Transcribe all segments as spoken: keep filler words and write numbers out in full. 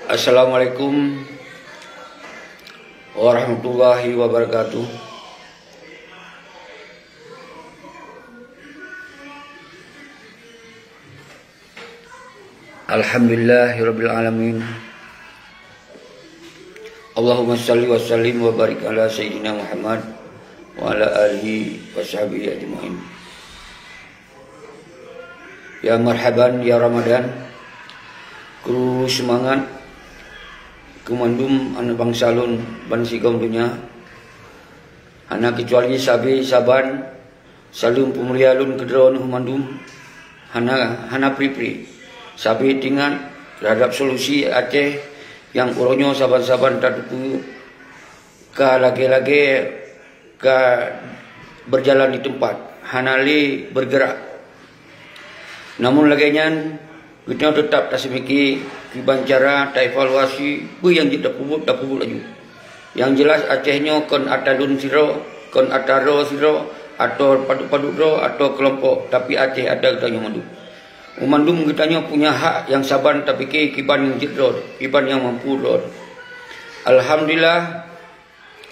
Assalamualaikum warahmatullahi wabarakatuh. Alhamdulillahirabbil alamin. Allahumma shalli wa sallim wa barik ala sayyidina Muhammad wa ala alihi wa sahbihi ajmain. Ya marhaban ya Ramadan. Kru seumangat keu mandum aneuk bansa lôn bansigom donya. Hana keucuali sabe saban saleuem peumulia lôn keudroe neuh mandum. Hana, hana pri-pri. Sabe teuingat teuhadab solusi Aceh nyang uroe nyoe saban-saban tateupeue ka lagée-lagée ka beujalan di teumpat, hana lé beugeurak. Namun lagée nyan, geutanyoe teutab taseumiké kiban cara taevaluasi peue nyang jeuet tapeubuet, tapeubuet laju. Nyang jeulaih Aceh nyoe kon atra lôn sidroe, kon atra droe sidroe, atawa padub-padub droe, atawa keulompok, tapi Aceh atra geutanyoe mandum. Mandum geutanyoe punya hak nyang saban tapiké kiban nyang jeuet droe, kiban nyang mampu droe. Alhamdulillah,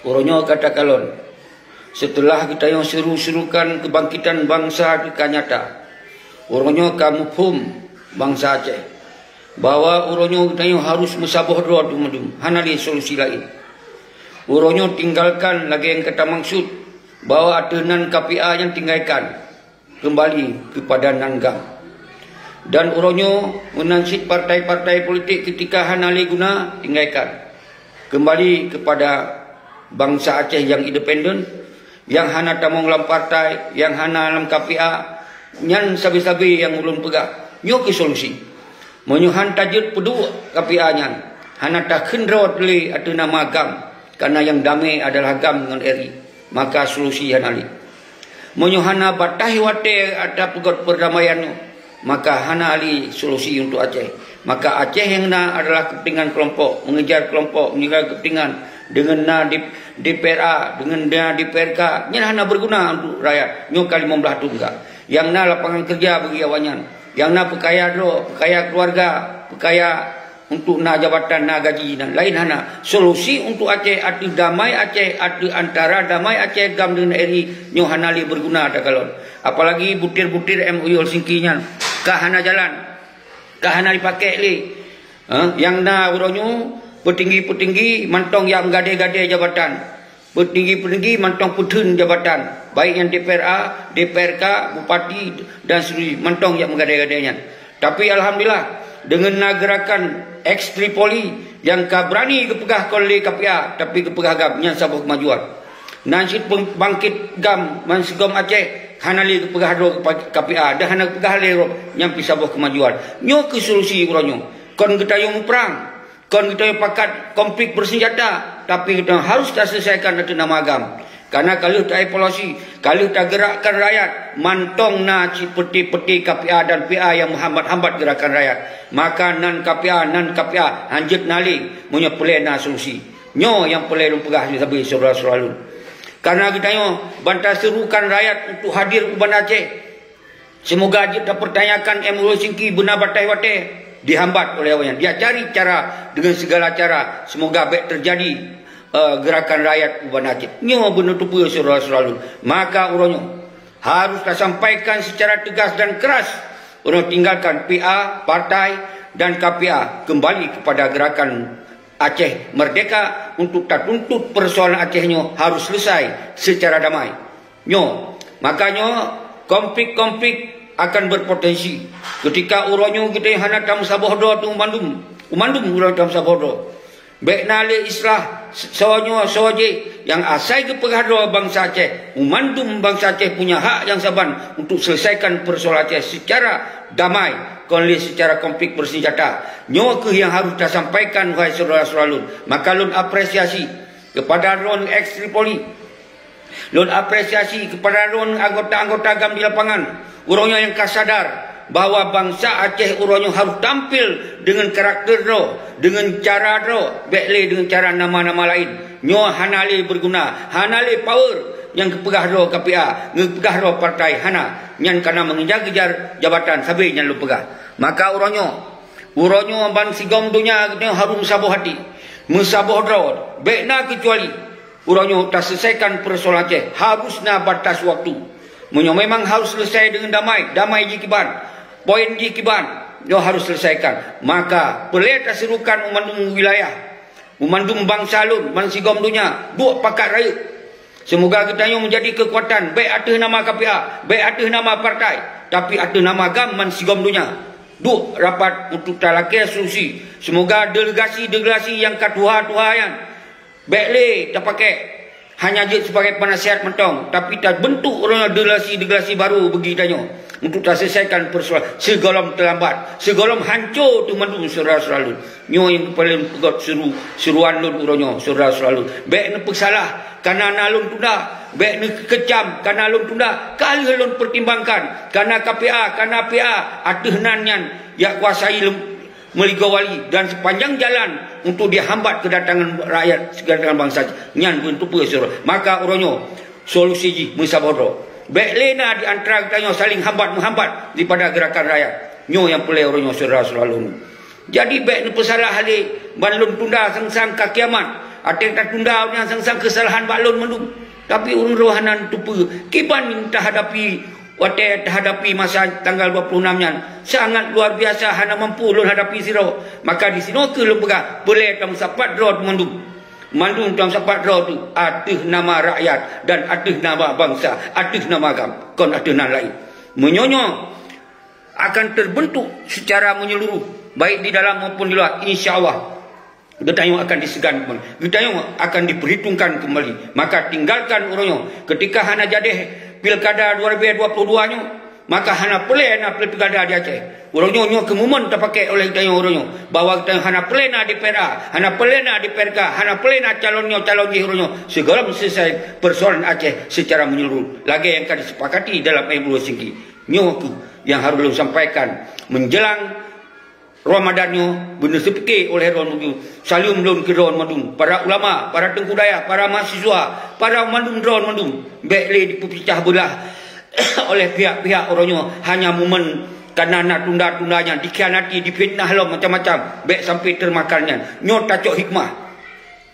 uroe nyoe ka takalon. Seuteulah geutanyoe seuru-seurukan keubangkitan bansa teuka nyata, uroe nyoe ka muphom bansa Aceh bahwa uroe nyoe geutanyoe harôh meusaboh droe mandum, hana lé solusi laén. Uroe nyoe tinggalkan lagée nyang ka tamaksud bahwa ateueh nan K P A nyan tinggalkan. Keumbali keupada nan GAM. Dan uroe nyoe meunan cit partai-partai politik keutika hana lé guna tinggalkan. Keumbali keupada bansa Aceh nyang independen, nyang hana tamong lam partai, nyang hana lam K P A, nyan sabe-sabe nyang ulôn peugah. Nyoe keuh solusi. Meunyoe han tajeuet peuduek K P A nyan, hana takheun droe lé ateueh nama GAM, karena nyang damé adalah GAM ngon R I, maka solusi hana lé. Meunyoe hana bataih watée atra peugét peurdamaian nyoe, maka hana lé solusi untuk Aceh. Maka Aceh nyang na adalah keupeuntengan keulompok, mengejar keulompok, mengejar keupeuntengan deungon na di, D P R A, deungon na D P R K, nyan hana beuguna untuk rakyat. Nyoe ka limong blaih thon ka. Nyang na lapangan keureuja bagi awaknyan. Nyang na peukaya droe, peukaya keuluwarga, peukaya untuk na jabatan, na gaji, dan laén hana. Solusi untuk Aceh ateueh damai Aceh, ateueh antara damai Aceh GAM deungon R I nyoe hana lé beuguna takalon. Apalagi butir-butir M O U Helsinki nyan ka hana jalan, ka hana jipakék lé. Ha, nyang na uroe nyoe peutinggi-peutinggi mantong jak meugadée-gadée jabatan. Peutinggi-peutinggi mantong peutheun jabatan, baik nyang D P R A, D P R K, bupati dan seterusnya mantong jak meugadée-gadée nyan. Tapi alhamdulillah, deungon na geurakan ex Tripoli nyang ka beurani geupeugah kon lé K P A, tapi geupeugah GAM, nyan saboh keumajuan. Nan cit pembangkit GAM bansigom Aceh hana lé geupeugah droe K P A, dan hana geupeugah lé droe, nyan pih saboh keumajuan. Nyoe keuh solusi uroe nyoe. Kon geutanyoe muprang. Kon geutanyoe pakat konflik beusenjata, tapi geutanyoe harôh taseuleusaikakan ateueh nama GAM. Karena ka lheueh taevaluasi, ka lheueh tageurakkan rakyat, mantong na cit peuti-peuti K P A dan P A nyang meuhambat-hambat geurakan rakyat. Maka nan K P A, nan K P A, hanjeuet na lé, meunyoe peureulée na solusi. Nyoe nyang peureulée lôn peugah sabe syedara-syedara lôn. Karena geutanyoe ban taseurukan rakyat untuk hadir u Banda Aceh. Seumoga jeuet tapeurtanyakan M O U Helsinki beuna bataih watée dihambat oleh awaknyan. Dia cari cara deungon sigala cara, seumoga bék teujadi, eh, geurakan rakyat u Banda Aceh. Nyoe beuneuteupeu syedara-syedara lôn. Maka uroe nyoe harôh tasampaikan seucara teugas dan keuras, uroe nyoe tinggalkan P A, partai, dan K P A, keumbali keupada geurakan Aceh Merdeka untuk tatuntut peusoalan Aceh nyoe harôh seuleusoe seucara damai. Nyoe, maka nyoe konflik-konflik akan berpotensi. Keutika uroe nyoe geutanyoe hana tameusaboh droe teuh mandum, mandum uroe nyoe tameusaboh droe. Bék na lé istilah soe nyoe soe jih nyang asai geupeugah droe bansa Aceh. Mandum bansa Aceh punya hak nyang saban untuk selesaikan persoalan Aceh secara damai, kon lé secara konflik bersenjata. Nyoe keuh nyang harôh tasampaikan, wahai syedara-syedara lôn. Maka lôn apresiasi keupada droeneuh ex Tripoli. Lôn apresiasi keupada droeneuh anggota-anggota GAM di lapangan, uroe nyoe nyang ka sadar bahwa bansa Aceh uroe nyoe harôh tampil deungon karakter droe, deungon cara droe, bék lé deungon cara nama-nama laén. Nyoe hana lé beuguna, hana lé power, Nyang geupeugah droe K P A, geupeugah droe partai, hana. Nyan kana meukejar-kejar jabatan, sabe nyan lôn peugah. Maka uroe nyoe, uroe nyoe bansigom donya geutanyoe harôh meusaboh até, meusaboh droe, bék na keucuali. Uroe nyoe taseuleusoikan peusoalan Aceh, harôh na batas watèe. Meunyoe memang harôh seuleusoe deungon damai, damai jih kiban, poin jih kiban, nyoe harôh seuleusoikan. Maka peureulèe taseurukan u mandum wilayah, u mandum bansa lôn, bansigom donya, duek pakat rayeuk. Seumoga geutanyoe meujadi keukuatan, bék ateueh nama K P A, bék ateueh nama partai, tapi ateueh nama GAM bansigom donya. Duek rapat untuk talakèe solusi. Seumoga delegasi-delegasi nyang ka tuha-tuha nyan bék lé tapakék hanya jeuet sibagai peunasihat mantong, tapi tabeuntuk uroe nyoe delegasi-delegasi barô bagi tanyoe untuk taseuleusoikan peusoalan sigohlom teulambat, sigohlom hanco teumandum syedara-syedara lôn. Nyoe nyang paleng peugöt seuru-, seuruan lôn uroe nyoe, syedara-syedara lôn. Bék neupeusalah kana na lôn tunda, bék neukeucam kana lôn tunda, ka lheueh lôn peutimbangan, kana K P A, kana P A, ateueh nan nyan jak kuasai lôn meuligoe wali dan sepanjang jalan untuk dihambat keudatangan rakyat, keudatangan bansa nyan beuntuk peue syedara. Maka uroe nyoe solusi jih meusaboh droe. Bék lé na di antara geutanyoe saling hambat-meuhambat daripada geurakan rakyat. Nyoe nyang peureulèe uroe nyoe syedara-syedara lôn. Jadi bék neupeusalah lé ban lôn tunda sang-sang ka kiamat. Até tatunda nyan sang-sang keusalahan bak lôn mandum. Tapi ureueng droe hana neuteupeue kiban tahadapi. Watèe tahadapi masa tanggal dua puluh enam nyan sangat luar biasa, hana mampu lôn hadapi sidroe. Maka disinoe kheueh lôn peugah, peureulèe tameusapat droe mandum. Mandum tameusapat droe teuh ateueh nama rakyat dan ateueh nama bansa, ateueh nama GAM, kon ateueh nan laén. Meunyoe nyoe akan terbentuk secara menyeluruh, baik di dalam maupun di luar, insya Allah geutanyoe akan diseugan keumbali. Geutanyoe akan diperhitungkan keumbali. Maka tinggalkan uroe nyoe. Ketika hana jadeh pilkada dua ribu dua puluh dua nyoe, maka hana peureulèe na pilkada di Aceh. Uroe nyoe, nyoe kheueh momen tapakék oleh geutanyoe uroe nyoe, bahwa geutanyoe hana peureulèe na D P R A, hana peureulèe na D P R K, hana peureulèe na calon nyoe, calon jih uroe nyoe. Sigohlom seuleusoe peusoalan Aceh secara menyeluruh, lagèe nyang ka disepakati dalam M O U Helsinki. Nyoe kheueh nyang harôh lôn sampaikan menjelang Ramadan nyoe. Beuneuseupike oleh droe mandum. Saleuem lôn keu droe mandum, para ulama, para teungku dayah, para mahasiswa, para mandum droe mandum. Bék lé dipeupicah beulah oleh pihak-pihak uroe nyoe hanya momen kana na tunda-tunda nyan, dikhianati, difitnah lom macam-macam. Bék sampai teumakan nyan. Nyoe tacok hikmah.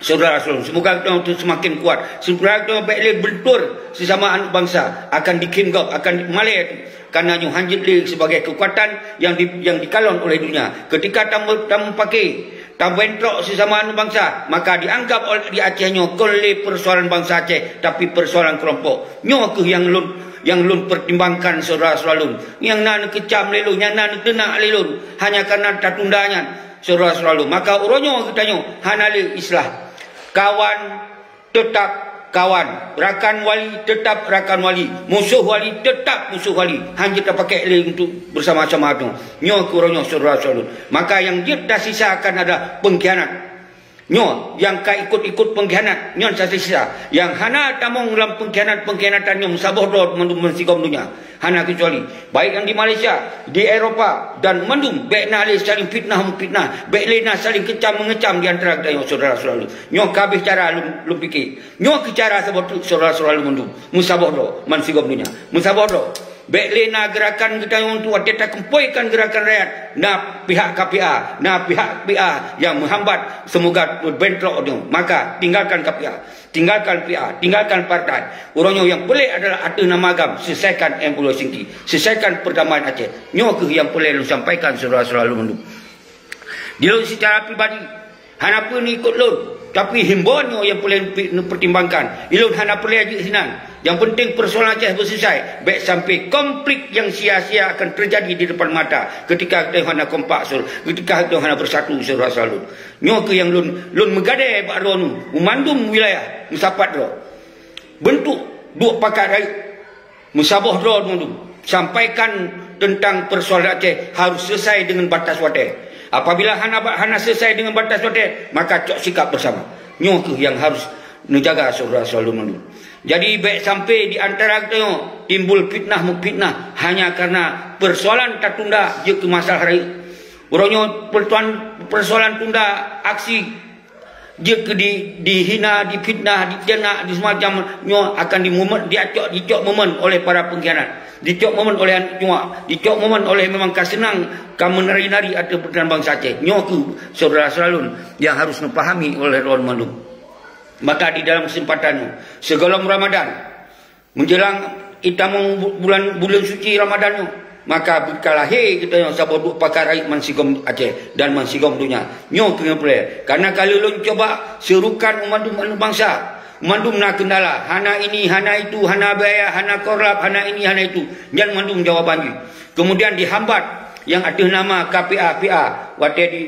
Syedara-syedara lôn, seumoga geutanyoe seumaken kuat. Seumoga geutanyoe bék lé beuntur sisama aneuk bansa, akan dikheun gob, akan malèe. Kana nyoe hanjeuet lé sibagai keukuatan nyang di, nyang dikalon oleh dunia. Ketika tamu-, tamupaké, tabentrok sisama aneuk bansa, maka dianggap oleh di Aceh nyoe kon lé peusoalan bansa Aceh, tapi peusoalan keulompok. Nyoe kheueh nyang lôn, nyang lôn peutimbangan syedara-syedara lôn. Nyang na neukeucam lé lôn, nyang na neuteunak lé lôn, hanya kana tatunda nyan. Syedara-syedara lôn, maka uroe nyoe geutanyoe hana lé islah. Kawan tetap kawan, rakan wali tetap rakan wali, musoh wali tetap musoh wali. Hanjeuet tapakék lé untuk bersama-sama tu. Nyoe keu uroe nyoe syedara-syedara lôn. Maka nyang jeuet tasisakan adalah pengkhianat. Nyoe nyang ka ikut-ikut pengkhianat, nyoe tasisakan. Nyang hana tamong lam pengkhianat-pengkhianatan nyoe saboh droe mandum bansigom donya. Hana keucuali, baik nyang di Malaysia, di Eropa, dan mandum, bék na lé saling fitnah-meufitnah, bék lé na saling keucam-meungeucam di antara geutanyoe syedara-syedara lôn. Nyoe ka abéh cara lôn, lôn pike. Nyoe keuh cara saboh teuk syedara-syedara lôn mandum. Meusaboh droe, bansigom donya. Meusaboh droe. Bék lé na geurakan geutanyoe untuk watèe takeumpoi kan geurakan rakyat. Na pihak K P A, na pihak P A nyang meuhambat, seumoga bentrok nyoe. Maka, tinggalkan K P A. Tinggalkan P A, tinggalkan partai. Uroe nyoe nyang peureulèe adalah ateueh nama GAM, seuleusoikan M O U Helsinki, seuleusoikan peurdamaian Aceh. Nyoe kheueh nyang peureulèe lôn sampaikan syedara-syedara lôn mandum. Di lôn secara pribadi, hana peue neuikot lôn, tapi himbon nyoe nyang peureulèe neupi-, neupertimbangkan. Di lôn hana peureulèe jeuet sinan. Nyang penting peusoalan Aceh beuseuleusoe, bèk sampai konflik nyang sia-sia akan teujadi di depan mata ketika geutanyoe hana kompak, ketika geutanyoe hana beusatu syedara-syedara lôn. Nyoe kheueh nyang lôn, lôn meugadée bak droeneuh, u mandum wilayah meusapat droe. Beuntuk duek pakat rayeuk, meusaboh droe mandum. Sampaikan teuntang peusoalan Aceh harôh seuleusoe deungon batas watée. Apabila hana ba-, hana seuleusoe deungon batas watée, maka cok sikap beusama. Nyoe kheueh nyang harôh neujaga syedara-syedara lôn mandum. Jadi, bèk sampai di antara geutanyoe timbul fitnah-meufitnah hanya karena peusoalan tatunda jeuet keu masalah rayeuk. Uroe nyoe peutuan-, peusoalan tunda aksi Jeuet keu di, dihina, difitnah, diteunak, di semacam nyoe akan dimumet, diacok, dicok momen oleh para pengkhianat. Dicok momen oleh aneuk cuak, dicok momen oleh memang ka seunang, ka meunari-nari ateueh peureuntuhan bansa Aceh. Nyoe keuh syedara-syedara lôn nyang harôh neupahami oleh droeneuh mandum. Maka di dalam keuseumpatan nyoe, sigohlom Ramadan, menjelang itamong bu-, bulan, buleuen suci Ramadan nyoe, maka beukalahé geutanyoe saboh duek pakar rayeuk bansigom Aceh dan bansigom donya. Nyoe keuh nyang peureulée. Kareuna ka lheueh lôn cuba seurukan u mandum aneuk bansa. U mandum na keundala, hana ini, hana itu, hana biaya, hana korlap, hana ini, hana itu. Nyan mandum jawaban jih. Keumudian dihambat nyang ateueh nama K P A P A watée di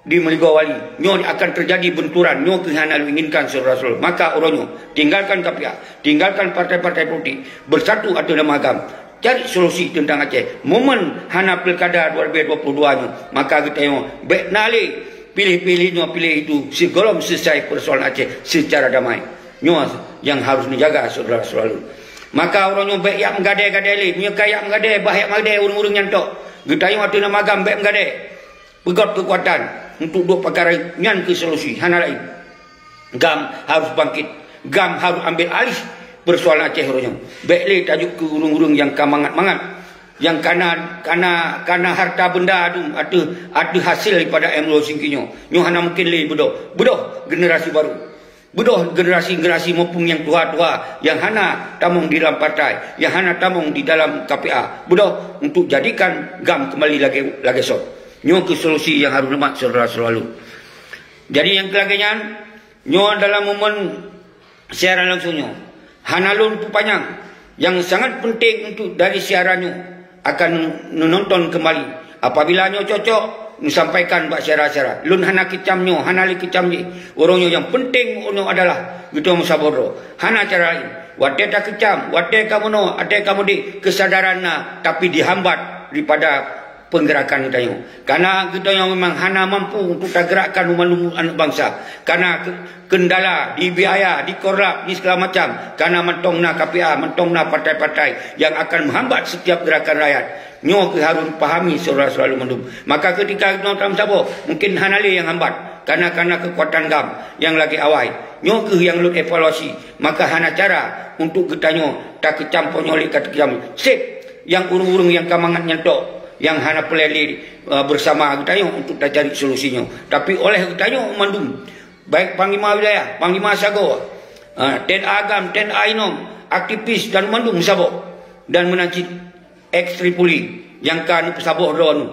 di Meuligoe Wali. Nyoe akan teujadi beunturan, nyoe keuh hana lôn inginkan, syedara-syedara. Maka uroe nyoe, tinggalkan K P A, tinggalkan partai-partai politik, beusatu ateueh nama GAM. Cari solusi teuntang Aceh. Momen hana pilkada dua ribu dua puluh dua nyoe, maka geutanyoe bék na lé piléh-piléh nyoe piléh itu sigohlom seuleusai peusoalan Aceh seucara damai. Nyoe nyang harôh neujaga, syedara-syedara lôn. Maka uroe nyoe bék jak meugadée-gadée lé. Meunyoe ka jak meugadée, bah jak meugadée ureuëng-ureuëng nyan tok. Geutanyoe ateueh nama GAM bék meugadée. Peugöt keukuatan untuk duek pakar rayeuk, nyan keuh solusi, hana laén. GAM harôh bangkit. GAM harôh ambil alih peusoalan Aceh uroe nyoe. Bék lé tajok keu ureuëng-ureuëng nyang ka mangat-mangat, nyang kana, kana, kana harta benda dum ateueh, ateueh hasil daripada M L O Singki nyoe. Nyoe hana mungken lé beudoh. Beudoh generasi barô. Beudoh generasi-generasi maupun nyang tuha-tuha nyang hana tamong di dalam partai, nyang hana tamong di dalam K P A. Beudoh untuk jadikan GAM keumbali lagée, lagée sot. Nyoe keuh solusi nyang harôh neumat, syedara-syedara lôn. Jadi nyang keu lagée nyan, nyoe dalam momen siaran langsung nyoe, hana lôn peupanyang. Nyang sangat peunteng untuk dari siaran nyoe akan neunonton keumbali. Apabila nyoe cocok, neusampaikan bak syedara-syedara. Lôn hana keucam nyoe, hana lé keucam jih. Uroe nyoe nyang peunteng uroe nyoe adalah geutanyoe meusaboh droe. Hana cara laén. Watée takeucam, watée ka meunoe, watée ka mudik, keusadaran na, tapi dihambat daripada peugerakan geutanyoe. Kareuna geutanyoe memang hana mampu untuk tageurakkan banmandum aneuk bansa. Kareuna ke-, keundala di biaya, di korlap, di segala macam. Kareuna mantong na K P A, mantong na partai-partai nyang akan meuhambat setiap gerakan rakyat. Nyoe keuh harôh pahami syedara-syedara lôn mandum. Maka keutika geutanyoe tameusaboh, mungken hana lé nyang hambat. Kareuna, kareuna keukuatan GAM nyang lagée awai. Nyoe keuh nyang lôn evaluasi. Maka hana cara untuk geutanyoe takeucam, pokok nyoe lé ka takeucam. Seb nyang ureuëng-ureuëng nyang ka mangat nyan tok, nyang hana peureulée lé, eh, beusama geutanyoe untuk tacari solusi nyoe. Tapi oleh geutanyoe mandum, baik panglima wilayah, panglima sagoe, eh, T N A GAM, T N A inong, aktivis dan mandum meusaboh. Dan meunan cit ex Tripoli nyang ka neupeusaboh droeneuh.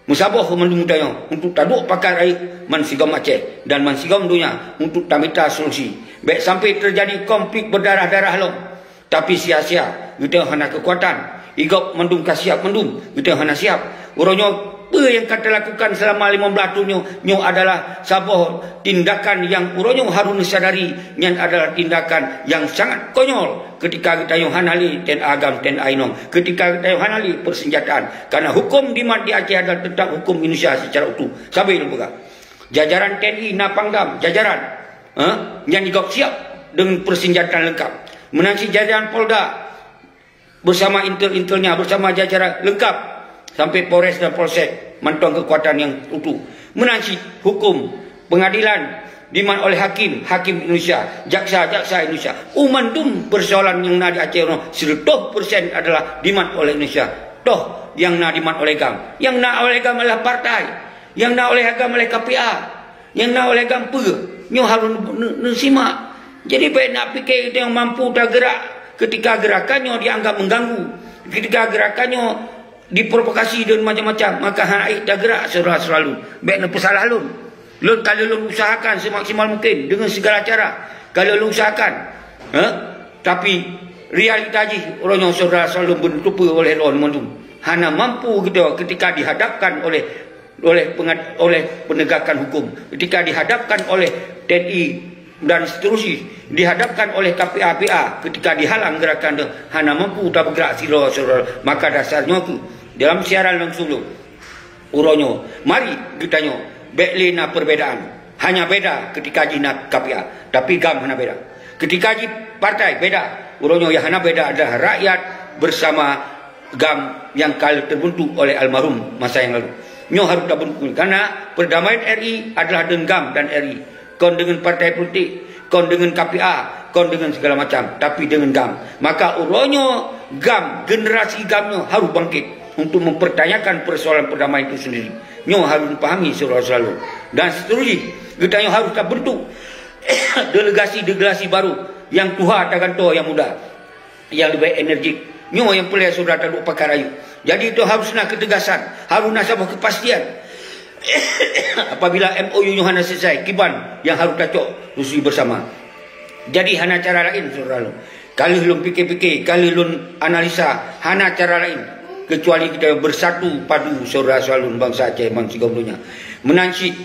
Meusaboh mandum geutanyoe untuk taduek pakar rayeuk bansigom Aceh dan bansigom donya untuk tamita solusi. Bék sampai teujadi konflik beudarah-darah lom. Tapi sia-sia, geutanyoe hana keukuatan. I gob mandum ka siap mandum, geutanyoe hana siap. Uroe nyoe, peue nyang ka talakukan seulama limong blaih thon nyoe, nyoe adalah saboh tindakan nyang uroe nyoe harôh neusadari, nyan adalah tindakan nyang sangat konyol. Keutika geutanyoe hana lé T N A GAM, T N A inong, keutika geutanyoe hana lé peusenjataan, kareuna huköm dimat di Aceh adalah teutap huköm Indonesia seucara utuh. Sabe lôn peugah, jajaran T N I na Pangdam, jajaran, eh, nyan i gob siap deungon peusenjataan leungkap. Meunan cit jajaran Polda beusama intel-intelnya, beusama jajaran leungkap, sampai Polres dan Polsek mantong keukuatan nyang utuh. Meunan cit huköm, peungadilan, dimat oleh hakim, hakim Indonesia, jaksa, jaksa Indonesia. U mandum peusoalan nyang na di Aceh uroe nyoe sireutoh persen adalah dimat oleh Indonesia. Toh nyang na dimat oleh GAM. Nyang na oleh GAM adalah partai. Nyang na oleh GAM adalah K P A. Nyang na oleh GAM peue? Nyoe harôh neu-, neu-, neusimak. Jadi bék nak pike geutanyoe mampu tageurak keutika geurakan nyoe dianggap mengganggu. Keutika geurakan nyoe diprovokasi dan macam-macam, maka hana ék tageurak syedara-syedara lôn. Bék neupeusalah lôn. Lôn ka lheueh lôn usahakan semaksimal mungkin deungon segala cara. Ka lheueh lôn usahakan. Ha? Tapi realita jih uroe nyoe syedara-syedara lôn beuneuteupeu oleh droeneuh mandum. Hana mampu geutanyoe keutika dihadapkan oleh, oleh pengat-, oleh penegakan hukum, keutika dihadapkan oleh T N I dan seterusnya, dihadapkan oleh K P A P A, keutika dihalang geurakan nyoe hana mampu tapeugerak sidroe-sidroe, maka dasar nyoe keuh dalam siaran langsung nyoe, uroe nyoe, mari geutanyoe bék lé na perbedaan. Hanya beda keutika jih na K P A, tapi GAM hana beda. Keutika jih partai beda, uroe nyoe nyang hana beda adalah rakyat bersama GAM nyang ka lheueh teubeuntuk oleh almarhum masa nyang lalu. Nyoe harôh tabeuntuk, karena perdamaian R I adalah deungon GAM dan R I. kon deungon partai politik, kon deungon K P A, kon deungon segala macam, tapi deungon GAM. Maka uroe nyoe GAM, generasi GAM nyoe harus bangkit untuk mempertanyakan persoalan perdamaian itu sendiri. Nyoe harus dipahami saudara-saudara. Dan seterusnya, geutanyoe harus tabentuk delegasi-delegasi baru, nyang tuha tagantoe nyang muda, nyang leubeh energik. Nyoe nyang peureulée saudara taduek pakat rayeuk. Jadi, itu harus na keutegasan, harus na saboh kepastian. Apabila M O U nyoe hana selesai, kiban nyang harus tacok solusi bersama. Jadi, hana cara laén, saudara lôn. Ka lheueh lôn pike-pike, ka lheueh lôn analisa, hana cara laén kecuali kita bersatu padu, saudara-saudara lôn, bansa Aceh, bansa sigom donya. Meunan cit,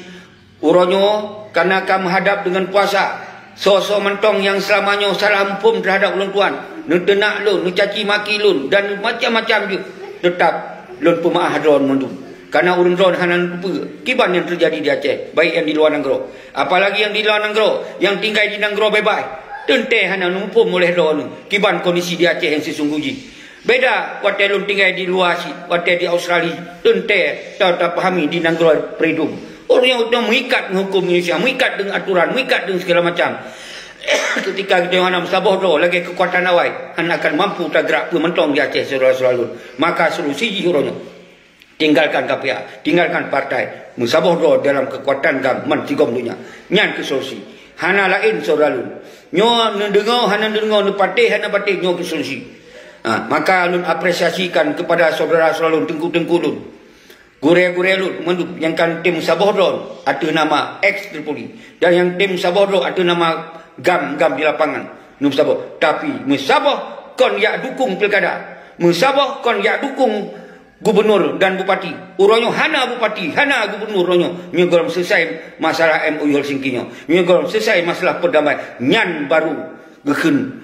uroe nyoe, kareuna ka meuhadab deungon puasa, soe-soe mantong nyang seulama nyoe salah muphom teuhadab ulôn tuan, neuteunak lôn, neucaci maki lôn, dan macam-macam jeuet, teutap lôn peumeu'ah droe mandum. Kareuna ureuëng droe hana neuteupeue kiban nyang teujadi di Aceh, baik nyang di luwa nanggroe. Apalagi nyang di luwa nanggroe, nyang tinggai di nanggroe beubaih, teuntée hana neumuphom oleh droeneuh kiban kondisi di Aceh nyang sisunggoh jih. Beda watée lôn tinggai di luwa cit, watée di Australia, teuntée ta-, tapahami di nanggroe peridum. Ureuëng nyang meuikat ngon huköm Indonesia, meuikat deungon aturan, meuikat deungon segala macam. Ketika geutanyoe hana meusaboh droe lagée keukuatan awai, hana akan mampu tageurak peue mantong di Aceh, saudara-saudara lôn. Maka solusi jih uroe nyoe, tinggalkan K P A, tinggalkan partai, meusaboh droe dalam keukuatan GAM bansigom donya. Nyan keuh solusi. Hana laén, saudara lôn. Nyoe neudeungoe hana neudeungoe, neupatéh hana patéh, nyoe keuh solusi. Ha, maka lôn apresiasikan kepada saudara-saudara lôn, teungku-teungku lôn, gurée-gurée lôn mandum nyang ka tem saboh droe ateueh nama ex Tripoli dan nyang tem saboh droe ateueh nama GAM-GAM di lapangan. Meusaboh, tapi meusaboh kon jak dukung pilkada. Meusaboh kon jak dukung gubernur dan bupati. Uroe nyoe hana bupati, hana gubernur uroe nyoe. Nyoe gohlom selesai masalah M O U Helsinki nyoe. Nyoe gohlom selesai masalah perdamaian. Nyan baru geukheun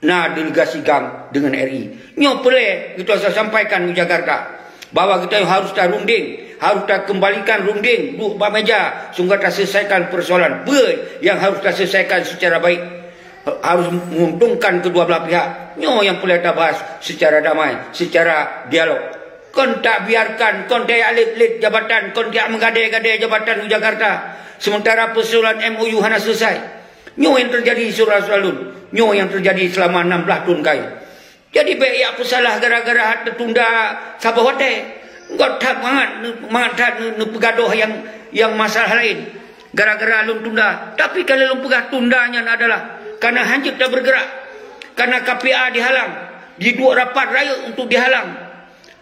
na delegasi GAM deungon R I. Nyoe peureulée geutanyoe sampaikan u Jakarta bahwa geutanyoe harus tarunding, harus takeumbalikan runding, duek bak meja, sehingga taselesaikan persoalan. Peue nyang harus taselesaikan secara baik, harus menguntungkan kedua belah pihak. Nyoe nyang peureulée tabahas secara damai, secara dialog. Kon tabiarkan, kon tajak lét-lét jabatan, kon tajak meugadée-gadée jabatan u Jakarta. Sementara persoalan M O U hana selesai. Nyoe nyang teujadi, saudara-saudara lôn. Nyoe nyang teujadi seulama enam blaih thon kayée. Jadi, bék jak peusalah gara-gara that teutunda saboh watée. Göt that mangat, mangat that neupeugah doh nyang, nyang masalah laén. Gara-gara lôn tunda. Tapi, ka lheueh lôn peugah tunda nyan adalah kareuna hanjeuet tabeureugerak. Kareuna K P A dihalang. Jiduek rapat rayeuk untuk dihalang.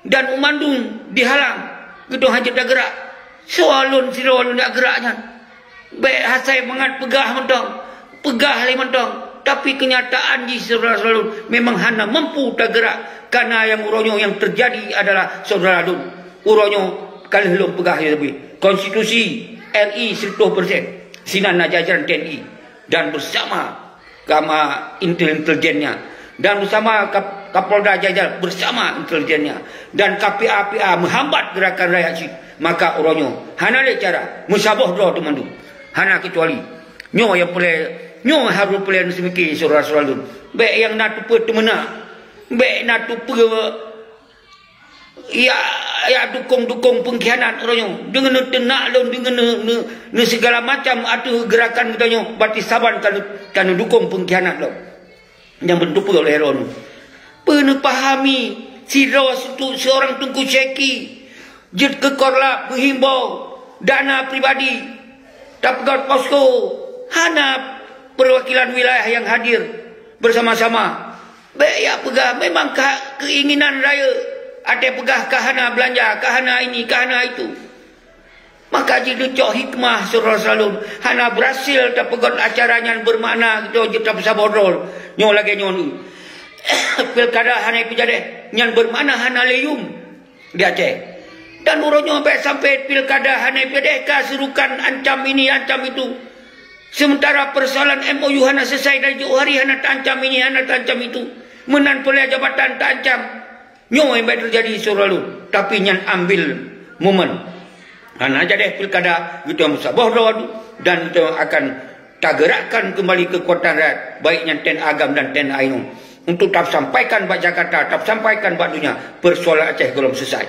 Dan u mandum dihalang, geutanyoe hanjeuet tageurak. Soe lôn sidroe lôn jak geurak nyan. Bék hasai mangat peugah mantong, peugah lé mantong, tapi keunyataan jih, saudara-saudara lôn, memang hana mampu tageurak. Kareuna nyang uroe nyoe nyang teujadi adalah saudara lôn. Uroe nyoe ka lheueh lôn peugah, ya Rabbi, konstitusi R I seratus persen, sinan na jajaran T N I dan bersama kama intel-, intelijennya, dan bersama Kap-, Kapolda Jajar bersama intelijennya, dan K P A P A meuhambat gerakan rakyat cit, maka uroe nyoe hana lé cara, meusaboh droe teumandum. Hana keucuali. Nyoe nyang peureulée, nyoe harôh peureulée neuseumike, saudara-saudara lôn. Bék nyang na teupeue teumeunak. Bék na teupeue ya, ya dukong-dukong pengkhianat uroe nyoe. Deungon neuteunak lôn, deungon ne, ne, ne segala macam ateueh gerakan geutanyoe, berarti saban ka ne, ka neudukong pengkhianat lom. Nyang beuteupeue oleh droeneuh. Peuneupahami sidroe setu-, seorang Teungku Syeki jeuet keu korlap meuhimbau dana pribadi, tapeugöt posko, hana perwakilan wilayah nyang hadir bersama-sama. Bék jak peugah, memang ka keinginan rayeuk, até peugah ka hana beulanja, ka hana ini, ka hana itu. Maka jideucok hikmah, saudara-saudara lôn, hana beurhasil tapeugöt acara nyan, beumakna geutanyoe jeuet tapeusaboh droe. Nyoe lagée nyoe, pilkada hana ipeujadeh, nyan beumakna hana lé yum di Aceh. Dan uroe nyoe bék sampai pilkada hana ipeujadeh ka seurukan ancam ini, ancam itu. Sementara persoalan M O U hana selesai dari jauh hari, hana taancam ini, hana taancam itu. Meunan peureulée jabatan taancam. Nyoe nyang bék teujadi, saudara lôn. Tapi nyan ambil momen. Hana jadeh pilkada, geutanyoe meusaboh droe dan geutanyoe akan tageurakkan keumbali keukuatan rakyat, baik nyan T N A GAM dan T N A inong, untuk tapeusampaikan bak Jakarta, tapeusampaikan bak donya, persoalan Aceh gohlom selesai.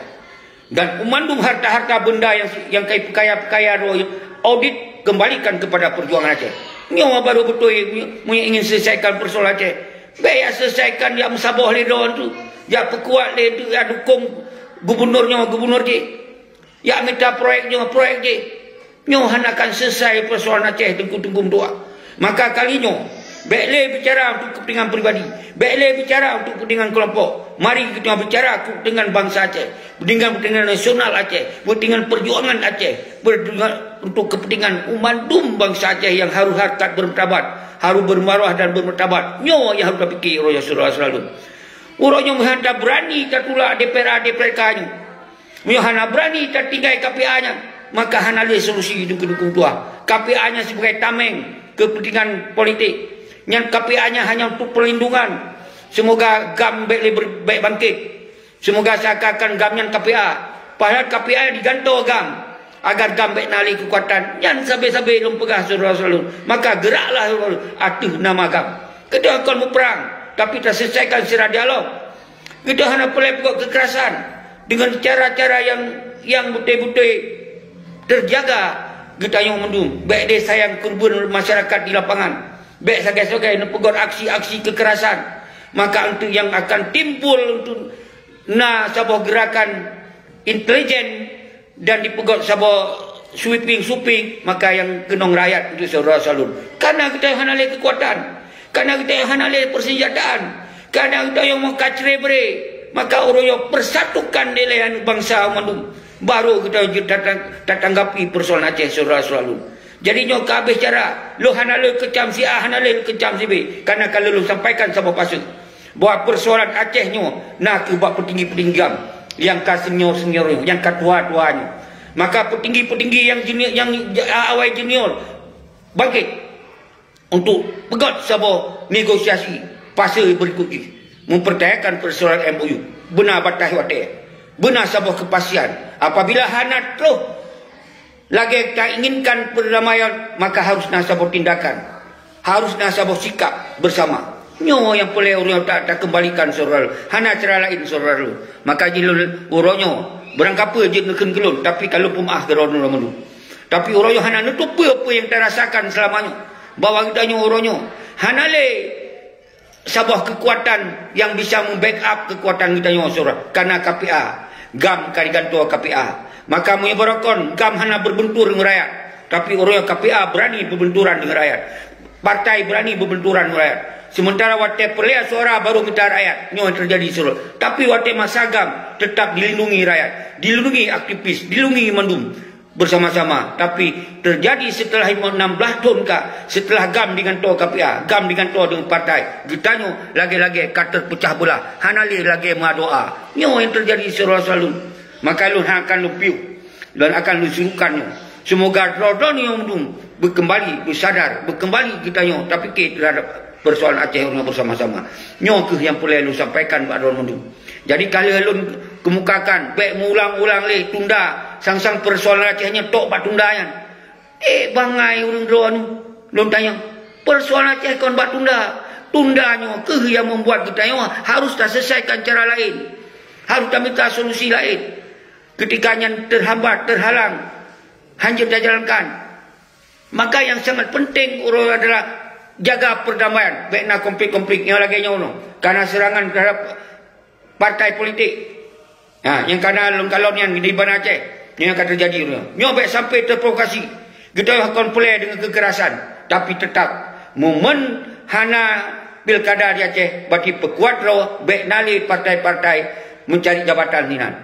Dan mandum harta-harta benda nyang, nyang ka ipeukaya-peukaya droe, audit kembalikan kepada perjuangan Aceh. Nyoe baru beutôi meunyoe ingin selesaikan persoalan Aceh. Bèk ya selesaikan ya meusaboh lé droe tu, ya peukuat lé tu, ya dukung gubernur nyoe, gubernur jih. Ya mita proyek nyoe, proyek jih. Nyoe hana akan selesai persoalan Aceh teungku-teungku meutuah. Maka kali nyoe, bèk lé bicara untuk kepentingan pribadi, bèk lé bicara untuk kepentingan kelompok. Mari kita bicara kepentingan bangsa Aceh, kepentingan, kepentingan nasional Aceh, kepentingan perjuangan Aceh, perjuangan untuk kepentingan umat dum bangsa Aceh yang harus harkat bermartabat, harus bermaruah dan bermartabat. Nyoe yang harus tapikir, uroe nyoe, saudara seulalu. Uroe nyoe meuhan tabeurani tatulak D P R A, D P R K nyoe. Meunyoe hana beurani tatinggai K P A nyan, maka hana lé solusi dukun-dukun tuha. K P A nyan sibagai tameng keupeuntengan politik. Nyan K P A nyan hanya untuk perlindungan. Seumoga GAM bèk lé ber-, bèk bangkét. Seumoga seakan-akan GAM nyan K P A. Padahai K P A nyan digantoe GAM agar GAM bèk na lé keukuatan. Nyan sabe-sabe lôn peugah syedara-syedara lôn. Maka geuraklah ateueh nama GAM. Keudeh kon muprang, tapi taseulesaikan secara dialog. Geutanyoe hana peureulèe peugot keukerasan deungon cara-cara nyang, nyang beutôi-beutôi teujaga geutanyoe mandum. Bèk deh sayang keureubeuen masyarakat di lapangan. Bèk sagai-sagai neupeugot aksi-aksi keukerasan. Maka untuk nyang akan timbul untuk na saboh geurakan intelijen dan dipeugot saboh sweeping-sweeping, maka nyang keunong rakyat untuk syedara-syedara lôn. Karena geutanyoe hana lé keukuatan, karena geutanyoe hana lé peusenjataan, karena geutanyoe meukacibre-bre, maka uroe nyoe persatukan dilèe aneuk bansa mandum. Baru geutanyoe jeuet tatang-, tatanggapi persoalan Aceh syedara-syedara lôn. Jadi nyoe ka habéh cara, lôn hana lé keucam si A, hana lé keucam si B, karena ka lôn sampaikan saboh paseue. Bahwa persoalan Aceh nyoe na kheueh bak peutinggi-peutinggi GAM nyang ka senior-senior nyoe, nyang ka tuha-tuha nyoe. Maka peutinggi-peutinggi nyang junior, nyang awai junior bangkét untuk peugot saboh negosiasi paseue beurikot jih, mempertahankan persoalan M O U. Beuna bataih watèe, beuna saboh keupastian. Apabila hana troh lagèe tainginkan perdamaian, maka harus na saboh tindakan, harus na saboh sikap bersama. Nyoe nyang peureulèe uroe nyoe ta-, takeumbalikan syedara lôn. Hana cara laén syedara lôn. Maka jih lôn uroe nyoe, beurangkapeue jeuet neukheun keu lôn, tapi ka lôn peumeu'ah keu droeneuh mandum. Tapi uroe nyoe hana neutôp peue-peue nyang tarasakan seulama nyoe. Bahwa geutanyoe uroe nyoe hana lé saboh keukuatan nyang bisa meu-backup keukuatan geutanyoe syedara, karena K P A, GAM ka digantoe K P A. Maka meunyoe barokon GAM hana beureubeutur deungon rakyat, tapi uroe nyoe K P A beurani beureubeuturan deungon rakyat. Partai beurani beureubeuturan deungon rakyat. Sementara watèe peureulèe suara baru mita rakyat, nyoe nyang teujadi syedara. Tapi watèe masa GAM teutap dilindungi rakyat, dilindungi aktivis, dilindungi mandum bersama-sama. Tapi teujadi seuteulah enam blah thôn ka, seuteulah GAM digantoe K P A, GAM digantoe deungon partai, geutanyoe lagèe-lagèe ka teupeucah beulah, hana lé lagèe meudoa. Nyoe nyang teujadi syedara-syedara lôn. Maka lôn akan lôn piôh, lôn akan lôn serukan nyoe. Seumoga droe-droe nyoe mandum beukeumbali, beusadar, beukeumbali geutanyoe tapike teuhadap persoalan Aceh uroe nyoe beusama-sama. Nyoe kheueh nyang peureulèe lôn sampaikan bak droe mandum. Jadi, ka lheueh lôn keumukakan, bèk meuulang-ulang lé tunda, sang-sang persoalan Aceh nyoe tok bak tunda nyan. Eh, bangai ureueng droeneuh, lôn tanyong, persoalan Aceh kon bak tunda. Tunda nyoe kheueh nyang membuat geutanyoe harus taselesaikan cara laén. Harus tamita solusi laén. Ketika nyan terhambat, terhalang, hanjeuet tajalankan. Maka nyang sangat penting uroe adalah jaga perdamaian, bèk na konflik-konflik nyang lagèe nyoe uroe. Karena serangan terhadap partai politik. Ha, nyang kana lôn kalon nyan di Banda Aceh, nyang ka teujadi uroe nyoe. Nyoe bèk sampai terprovokasi. Geutanyoe kon peureulèe deungon keukerasan, tapi teutap momen hana pilkada di Aceh, berarti peukuat droe bèk na lé partai-partai meucari jabatan sinan.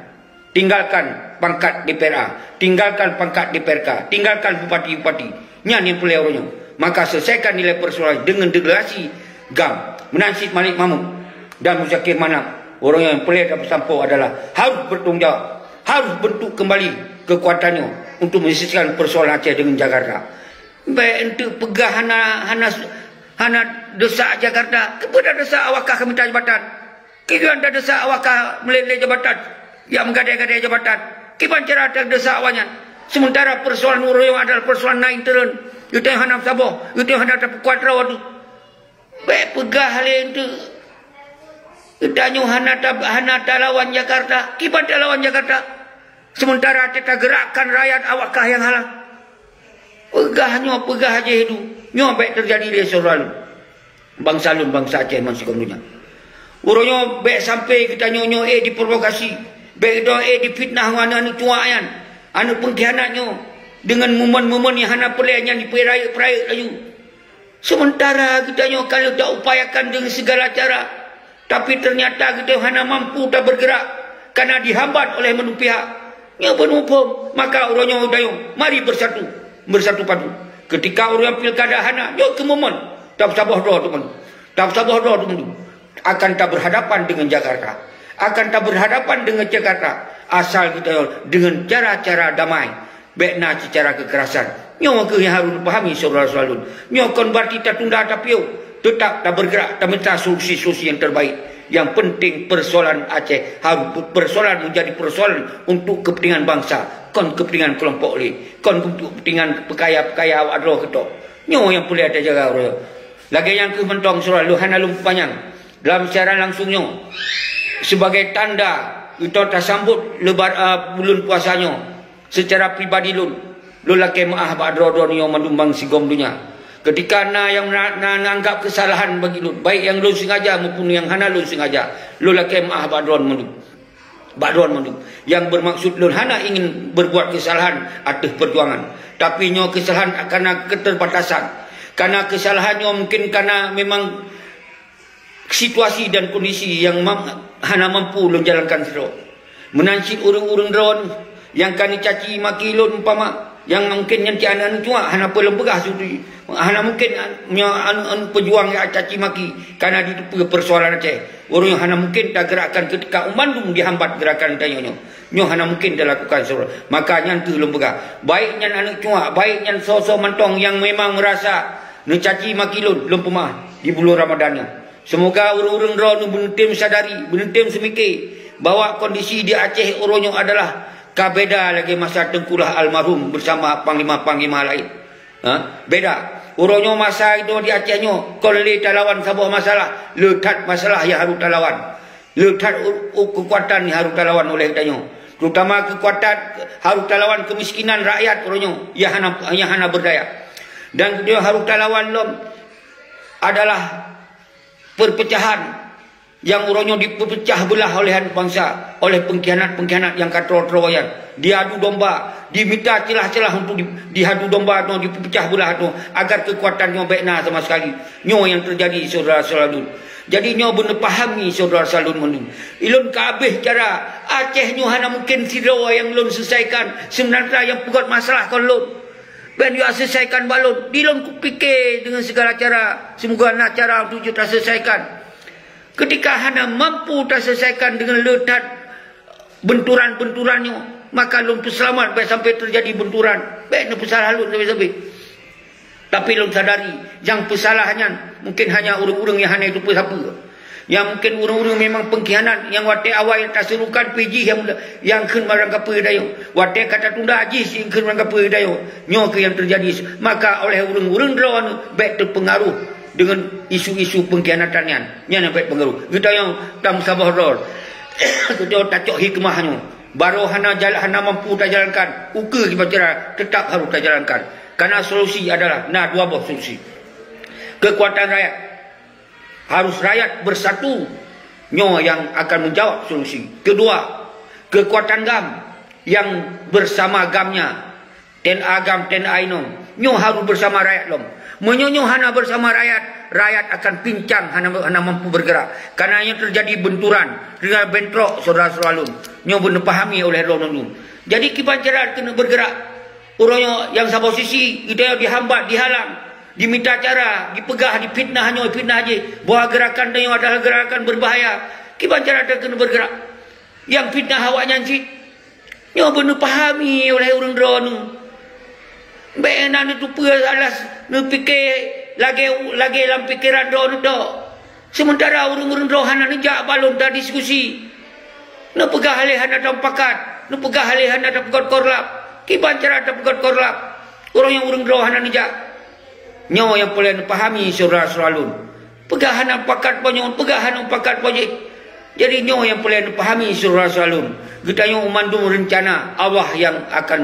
Tinggalkan pangkat D P R A, tinggalkan pangkat D P R K, tinggalkan bupati-bupati. Nyan nyang peureulèe uroe nyoe. Maka selesaikan nilai persoalan deungon deklarasi GAM. Meunan cit Malik Mahmud dan Muzakir Manaf, uroe nyoe nyang peureulèe tapeusampoe adalah harus bertanggung jawab, harus bentuk kembali kekuatan nyoe untuk menyelesaikan persoalan Aceh deungon Jakarta. Bèk enteuk peugah hana, hana, hana desak Jakarta. Keupeue tadesak awak kah ka mita jabatan? Kiban tadesak awak kah meulét-lét jabatan, jak meugadée-gadée jabatan. Kiban cara tadesak awak nyan? Sementara persoalan uroe nyoe adalah persoalan na intern. Geutanyoe hana saboh, geutanyoe hana tapeukuat droe teuh. Bèk peugah lé enteuk. Geutanyoe hana ta-, hana talawan Jakarta. Kiban talawan Jakarta? Sementara tageurakkan rakyat awak kah nyang halang. Peugah nyoe, peugah jih tu. Nyoe bék teujadi lé syedara lôn. Bansa lôn, bansa Aceh, bansa sigom donya. Uroe nyoe bék sampai geutanyoe nyoe ék diprovokasi. Bék geutanyoe ék difitnah ngon aneuëk cuak nyan. Aneuëk peungkhianat nyoe. Deungon mumen-mumen nyang hana peureulée nyan jipeurayeuk-peurayeuk laju. Sementara geutanyoe ka lheueh taupayakan deungon sigala cara, tapi ternyata geutanyoe hana mampu tabeurgeurak, karena dihambat oleh mandum pihak. Nyoe beuneuphom, maka uroe nyoe geutanyoe mari bersatu, bersatu padu. Ketika uroe nyoe pilkada hana, nyoe keuh momen tapeusaboh droe teuma. Tapeusaboh droe teuma. Akan tabeurhadapan deungon Jakarta. Akan tabeurhadapan deungon Jakarta. Asal geutanyoe deungon cara-cara damai. Bék na seucara keukerasan. Nyoe keuh nyang harôh neupahami syedara-syedara lôn. Nyoe kon beurarti tatunda tapiôh. Teutap tabeurgeurak tamita solusi-solusi nyang terbaik. Nyang penting peusoalan Aceh harôh peusoalan meunjadi peusoalan untuk keupeuntingan bansa, kon keupeuntingan keulompok lé, kon untuk keupeuntingan peukaya-peukaya awak droe keudroe. Nyoe nyang peureulée tajaga uroe nyoe. Lagée nyan keuh mantong syedara lôn hana lôn peupanyang. Dalam siaran langsung nyoe, sibagai tanda geutanyoe tasambot lebar-, a, buleuen puasa nyoe, seucara pribadi lôn, lôn lakée meuáh bak droe-droe nyoe mandum bansigom donya. Keutika na nyang na, na, na anggab keusalahan bagi lôn, baik nyang lôn sengaja maupun nyang hana lôn sengaja, lôn lakée meuáh bak droe mandum. Bak droe mandum. Nyang beumaksud lôn hana ingin berbuat keusalahan ateueh peujuangan. Tapi nyoe keusalahan karena keterbatasan. Karena keusalahan nyoe mungkin karena memang situasi dan kondisi nyang mam-, hana mampu lôn jalankan sidroe. Meunan cit ureuëng-ureuëng droeneuh nyang ka neucaci maki lôn umpama, nyang mungken nyan cit aneuëk-aneuëk cuak, hana peue lôn peugah seudeh. Hana mungken an-, nyoe aneuëk-aneuëk peujuang nyang caci maki, karena jiteupeue peusoalan Aceh. Ureuëng nyoe hana mungken tageurakkan keutika u mandum jihambat geurakan tanyoe nyoe. Nyoe hana mungken talakukan sidroe. Maka nyan keuh lôn peugah, baik nyan aneuëk cuak, baik nyan soe-soe mantong nyang memang meurasa neucaci maki lôn, lôn peumeuáh di buleuen Ramadhan nyoe. Seumoga ureuëng-ureuëng droeneuh beuneutem sadari, beuneutem seumike bahwa kondisi di Aceh uroe nyoe adalah ka beda lagée masa Teungku Lah almarhum beusama panglima-panglima laén. Ha? Beda. Uroe nyoe masa itu di Aceh nyoe kon lé talawan saboh masalah, le that masalah nyang harôh talawan. Le that u-, u-, keukuatan nyang harôh talawan oleh tanyoe. Terutama keukuatan harôh talawan keumiskinan rakyat uroe nyoe nyang hana, nyang hana beurdaya. Dan tanyoe harôh talawan lom adalah perpecahan nyang uroe nyoe dipeupeucah beulah oleh bansa, oleh pengkhianat-pengkhianat nyang ka troe-troe nyan. Diadu domba, dimita celah-celah untuk di-, diadu domba nyoe, dipeupeucah beulah nyoe, agar keukuatan nyoe bék na sama sekali. Nyoe nyang teujadi, syedara-syedara lôn. Jadi nyoe beuneupahami, syedara-syedara lôn mandum. Ilôn ka habéh cara Aceh nyoe hana mungken sidroe nyang lôn selesaikan, seumeuntara nyang peugét masalah kon lôn. Bék neujak selesaikan bak lôn. Di lôn kupike deungon sigala cara, seumoga na cara untuk jeuet taselesaikan. Keutika hana mampu taselesaikan deungon le that beunturan-beunturan nyoe, maka lôn peuseulamat bék sampai teujadi beunturan. Bék neupeusalah lôn sabe-sabe. Tapi lôn sadari, nyang peusalah nyan mungken hanya ureuëng-ureuëng nyang hana jiteupeue sapeue. Nyang mungken ureuëng-ureuëng memang pengkhianat nyang watée awai taseurukan pih jih nyang, nyang kheun barangkapeue tanyoe. Watée ka tatunda jih nyang kheun barangkapeue tanyoe. Nyoe keuh nyang teujadi. Maka oleh ureuëng-ureuëng droeneuh bék teupeungaruh deungon isu-isu pengkhianatan nyan. Nyan nyang bék peungaruh. Geutanyoe tameusaboh droe. Geutanyoe tacok hikmah nyoe. Barô hana jal-, hana mampu tajalankan, ukeue kiban cara teutap harôh tajalankan. Karena solusi adalah na dua boh solusi. Keukuatan rakyat, harôh rakyat beusatu, nyoe nyang akan meujaweueb solusi. Keudua, keukuatan GAM nyang beusama GAM nyan, TNA GAM, TNA inong, nyoe harôh beusama rakyat lom. Meunyoe nyoe hana beusama rakyat, rakyat akan pincang, hana, hana mampu beurgeurak. Karena nyoe teujadi beunturan, teujadi bentrok, syedara-syedara lôn. Nyoe beuneupahami oleh droeneuh. Jadi kiban cara keuneuk beurgeurak. Uroe nyoe nyang saboh sisi, geutanyoe dihambat, dihalang, dimita cara, dipeugah, difitnah nyoe, fitnah jih, bahwa geurakan tanyoe adalah geurakan berbahaya. Kiban cara keuneuk beurgeurak. Nyang fitnah awaknyan cit. Nyoe beuneupahami oleh ureuëng droeneuh. Bék na neuteupeue alas neupike lagée, lagée lam pikeran droeneuh tok. Seumeuntara ureuëng-ureuëng droe hana neujak bak lôn tadiskusi. Neupeugah lé hana tamupakat, neupeugah lé hana tapeugét korlap. Kiban cara tapeugét korlap? Uroe nyoe ureuëng droe hana neujak. Nyoe nyang peureulée neupahami syedara-syedara lôn. Peugah hana pakat po nyoe, peugah hana pakat po jih. Jadi nyoe nyang peureulée neupahami syedara-syedara lôn. Geutanyoe mandum reuncana Allah nyang akan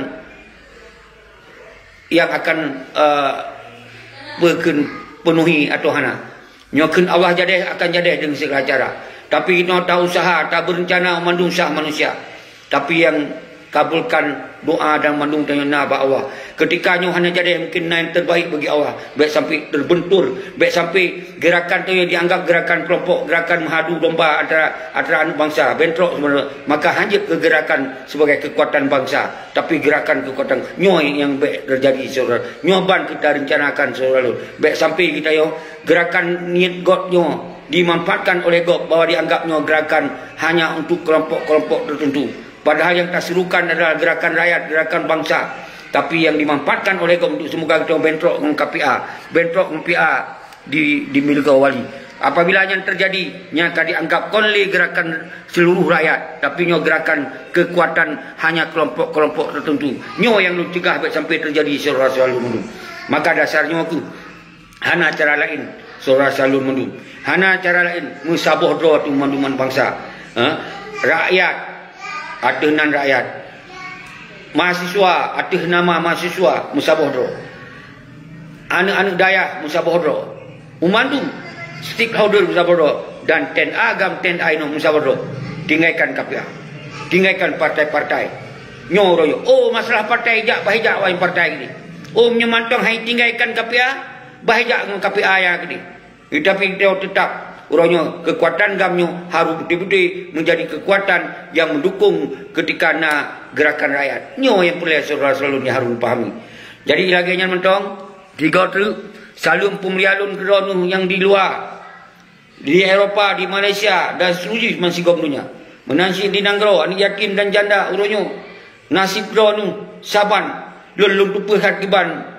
nyang akan, eh, peukheun peunuhi atau hana. Nyoe kheun Allah jadeh akan jadeh deungon segala cara. Tapi inoe ta usaha, ta beurencana mandum sah manusia. Tapi nyang kabulkan doa dan mandum tanyoe na bak Allah. Ketika nyoe hana jadeh, mungkin na nyang terbaik bagi Allah. Bèk sampai terbentur, bèk sampai gerakan tu nyang dianggap gerakan kelompok, gerakan meuhadu domba antara, antara aneuk bangsa, bentrok sebenarnya. Maka hanjeuet keu gerakan sebagai kekuatan bangsa, tapi gerakan kekuatan nyoe nyang bèk terjadi, saudara. Nyoe ban kita rencanakan, saudara lôn. Bèk sampai kita yo gerakan niet gob nyoe dimanfaatkan oleh gob bahwa dianggap nyoe gerakan hanya untuk kelompok-kelompok tertentu. Padahal yang taserukan adalah gerakan rakyat, gerakan bangsa. Tapi yang dimanfaatkan oleh gob untuk semoga kita bentrok ngon K P A, bentrok ngon P A di, di Milka Wali. Apabila nyan terjadi, nyan ka dianggap kon lé gerakan seluruh rakyat, tapi nyoe gerakan kekuatan hanya kelompok-kelompok tertentu. Nyoe nyang lôn cegah bèk sampai terjadi, saudara-saudara lôn mandum. Maka dasar nyoe kheueh hana cara laén, saudara-saudara lôn mandum. Hana cara laén, meusaboh droe ateueh mandum bangsa. Ha? Rakyat ateueh nan rakyat. Mahasiswa ateueh nama mahasiswa meusaboh droe. Aneuk-aneuk dayah meusaboh droe. Meumandum stakeholder meusaboh droe dan T N A agam T N A inong meusaboh droe. Tinggalkan K P A. Tinggalkan partai-partai. Nyoe uroe nyoe. Oh, masalah partai jak bah jak awai partai gini. Oh, meunyoe mantong hai tinggalkan K P A, bah jak ngon K P A ya gini. Tetapi kita tetap uroe nyoe kekuatan gam nyoe harus betul-betul menjadi kekuatan yang mendukung ketika na gerakan rakyat. Nyoe nyang peureulèe saudara-saudara lôn nyang harus pahami. Jadi lagèe nyan mantong, tiga treuk, saleuem peumulia lôn keu droeneuh nyang di luwa, di Eropa, di Malaysia dan seluruh meusigom donya. Meunan cit di nanggroe, aneuk yatim dan janda uroe nyoe. Nasib droeneuh saban lôn, lôn tupeue that kiban.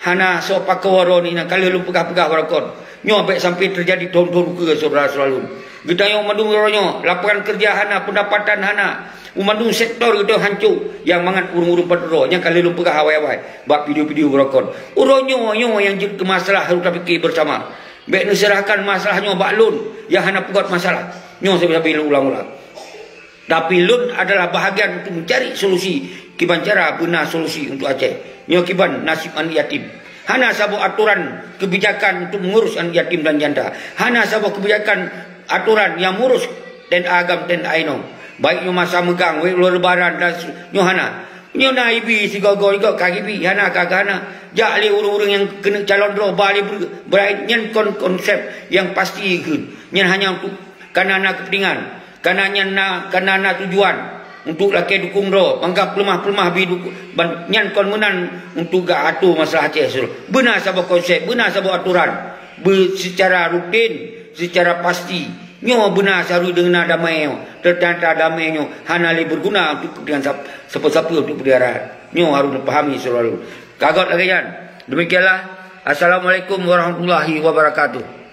Hana soe pakoe droeneuh nyan ka lheueh lôn peugah-peugah baroekon. Nyoe bèk sampai teujadi thon-thon ukeue saudara-saudara lôn. Geutanyoe mandum uroe nyoe, lapangan keureuja hana, peundapatan hana. U mandum sektor geutanyoe hanco, nyang mangat ureueng-ureueng padum droe, nyang ka lheueh lôn peugah awai-awai bak video-video baroekon. Uroe nyoe, nyoe nyang jeuet keu masalah harôh tapike beusama. Bèk neuserahkan masalah nyoe bak lôn nyang hana peugöt masalah. Nyoe sabe-sabe lôn ulang-ulang. Tapi lôn adalah bahagian untuk mencari solusi, kiban cara beuna solusi untuk Aceh. Nyoe kiban nasib aneuk yatim. Hana saboh atoran kebijakan untuk mengurus aneuk yatim dan janda. Hana saboh kebijakan atoran nyang mengurus T N A agam T N A inong. Baik nyoe masa meugang, baik uroe lebaran dan se-, nyoe hana. Nyoe na ibi sigoe-goe, igoe ka ibi, hana ka hana. Jak lé ureueng-ureueng nyang keuneuk calon droe ba lé ber-, beurai nyan kon konsep nyang pasti kheun. Nyan hanya untuk kana na keupeuntengan. Kana nyan na, kana na tujuan untuk lakèe dukung droe, bangga peuleumah-peuleumah bi dukung, ban-, nyan kon meunan untuk geuatur masalah Aceh Sul. Beuna saboh konsep, beuna saboh atoran, be-, seucara rutin, seucara pasti. Nyoe beuna saru deungon damai nyoe. Teunyata damai nyoe hana lé beuguna untuk kepentingan sap-, sapeue-sapeue untuk peudara. Nyoe harôh neupahami selalu. Ka göt lagèe nyan. Demikianlah. Assalamualaikum warahmatullahi wabarakatuh.